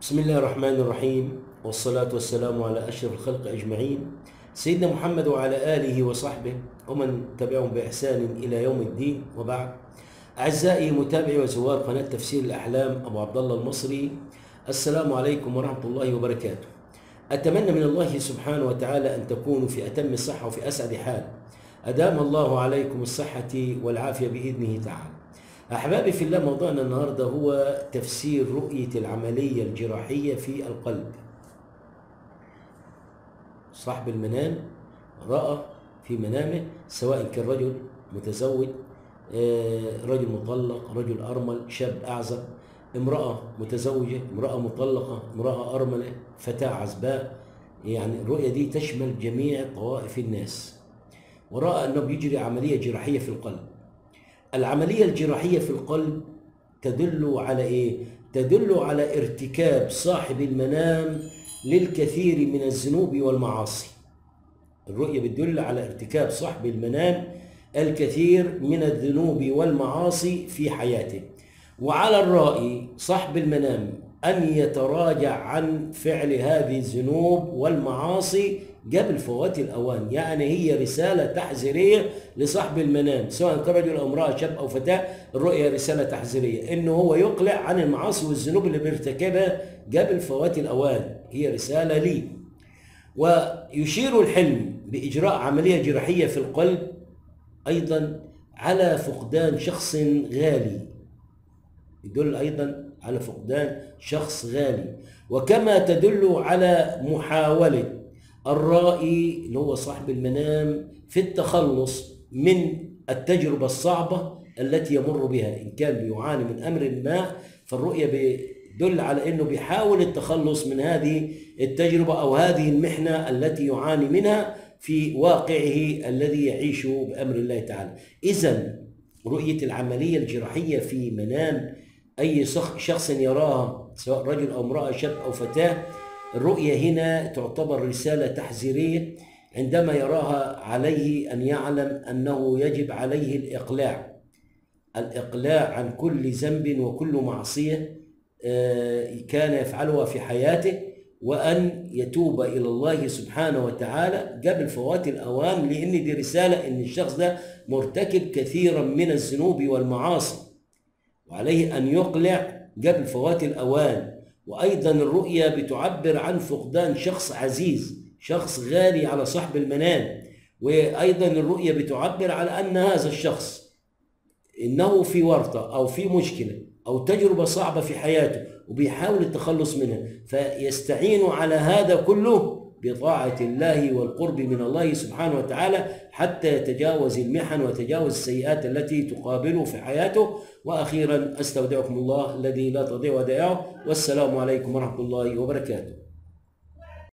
بسم الله الرحمن الرحيم، والصلاة والسلام على أشرف الخلق أجمعين، سيدنا محمد وعلى آله وصحبه ومن تبعهم بإحسان إلى يوم الدين. وبعد، أعزائي متابعي وزوار قناة تفسير الأحلام أبو عبد الله المصري، السلام عليكم ورحمة الله وبركاته. أتمنى من الله سبحانه وتعالى أن تكونوا في أتم الصحة وفي أسعد حال. أدام الله عليكم الصحة والعافية بإذنه تعالى. أحبابي في الله، موضوعنا النهاردة هو تفسير رؤية العملية الجراحية في القلب. صاحب المنام رأى في منامه، سواء كان رجل متزوج، رجل مطلق، رجل أرمل، شاب أعزب، امرأة متزوجة، امرأة مطلقة، امرأة أرملة، فتاة عزباء. يعني الرؤية دي تشمل جميع طوائف الناس. ورأى أنه بيجري عملية جراحية في القلب. العملية الجراحية في القلب تدل على إيه؟ تدل على ارتكاب صاحب المنام للكثير من الذنوب والمعاصي. الرؤية بتدل على ارتكاب صاحب المنام الكثير من الذنوب والمعاصي في حياته، وعلى الرائي صاحب المنام أن يتراجع عن فعل هذه الذنوب والمعاصي قبل فوات الأوان. يعني هي رسالة تحذيرية لصاحب المنام، سواء كان رجل أو امرأة، شاب أو فتاة. الرؤية رسالة تحذيرية إنه هو يقلع عن المعاصي والذنوب اللي بيرتكبها قبل فوات الأوان، هي رسالة لي. ويشير الحلم بإجراء عملية جراحية في القلب أيضا على فقدان شخص غالي، يدل أيضا على فقدان شخص غالي. وكما تدل على محاولة الرائي اللي هو صاحب المنام في التخلص من التجربة الصعبة التي يمر بها. إن كان بيعاني من أمر ما، فالرؤية بيدل على أنه بيحاول التخلص من هذه التجربة أو هذه المحنة التي يعاني منها في واقعه الذي يعيشه بأمر الله تعالى. إذن رؤية العملية الجراحية في منام أي شخص يراها، سواء رجل أو امرأة، شاب أو فتاة، الرؤية هنا تعتبر رسالة تحذيرية. عندما يراها عليه أن يعلم أنه يجب عليه الإقلاع عن كل ذنب وكل معصية كان يفعلها في حياته، وأن يتوب إلى الله سبحانه وتعالى قبل فوات الأوان، لأن دي رسالة أن الشخص ده مرتكب كثيرا من الذنوب والمعاصي، وعليه أن يقلع قبل فوات الأوان. وأيضا الرؤية بتعبر عن فقدان شخص عزيز، شخص غالي على صاحب المنام. وأيضا الرؤية بتعبر على أن هذا الشخص إنه في ورطة أو في مشكلة أو تجربة صعبة في حياته وبيحاول التخلص منها، فيستعين على هذا كله بطاعة الله والقرب من الله سبحانه وتعالى حتى يتجاوز المحن ويتجاوز السيئات التي تقابله في حياته. وأخيرا أستودعكم الله الذي لا تضيع ودائعه، والسلام عليكم ورحمة الله وبركاته.